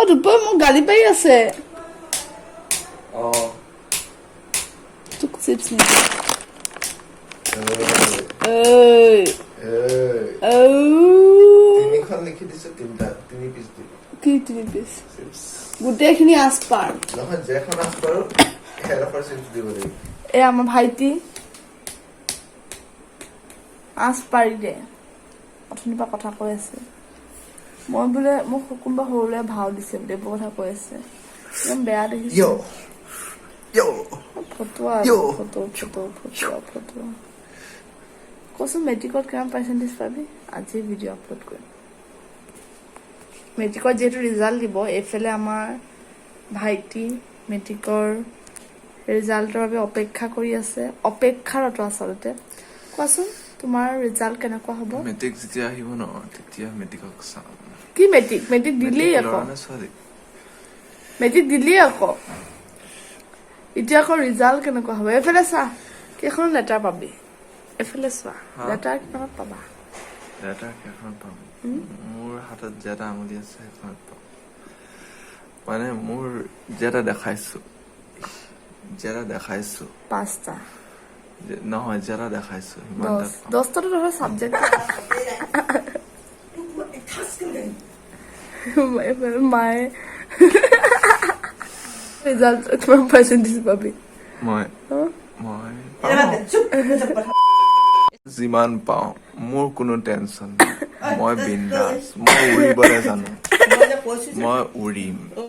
দুপৰীয়া মোক গালি পাৰি আছে। অ। তোক চিপছ নিদিওঁ। ঐ। এই। ঔ। তিনিখন লিখি দিছো, তিনিটা তিনি পিচ দিব। কি তিনি পিচ? চিপছ। গোটেইখিনি আচপাৰ। নহয়, যেখন আছ পাৰো সেইডোখৰ চিপছ দিব লাগিব। এই আমাৰ ভাইটি আঁচ পাৰি দে। অথনিৰ পৰা কথা কৈ আছে। মই বোলে মোক কোনোবা সৰু ল'ৰাই ভাও দিছে বুলি এইবোৰ কথা কৈ আছে। একদম বেয়া দেখিছে। য় য়। ফটোৱা। Yo. Photo photo ফটোৱা ফটোৱা। কচোন, মেট্ৰিকত কিমান পাৰ্চেণ্টেজ পাবি? আজি ভিডিঅ' আপলোড কৰিম। মেট্ৰিকত যিহেতু ৰিজাল্ট দিব, এইফালে আমাৰ ভাইটি মেট্ৰিকৰ ৰিজাল্টৰ বাবে অপেক্ষা কৰি আছে, অপেক্ষাৰত। আচলতে কোৱাচোন, তোমাৰ ৰিজাল্ট কেনেকুৱা হ'ব? মেট্ৰিক যেতিয়া আহিব ন, তেতিয়া মেট্ৰিকক চাম। কি মেট্ৰিক? মেট্ৰিক দিলেই মেট্ৰিক আকৌ। ল'ৰা নে ছোৱালী? মেট্ৰিক দিলেই আকৌ। এতিয়া আকৌ ৰিজাল্ট কেনেকুৱা হ'ব? এইফালে চা, কেইখন লেটাৰ পাবি? এইফালে চোৱা। হা? লেটাৰ কিমানত পাবা? লেটাৰ কেইখন পাম? মোৰ হাতত যেটা আঙুলি আছে, সেইখনত পাম। মানে মোৰ যেটা দেখাইছো। পাঁচটা। নহয়, যেটা দেখাইছো 10। সিমানটাত পাম। 10টাতো নহয়, ছাবজেক্ট। এইফালে মায়ে ৰিজাল্ট কিমান পাৰ্চেণ্টেজ পাবি? মই অ? মই পাওঁ। যিমান পাওঁ মোৰ কোনো টেনচন নাই। মই বিন্দাছ, মই উৰিবলৈ জানো, মই উৰিম।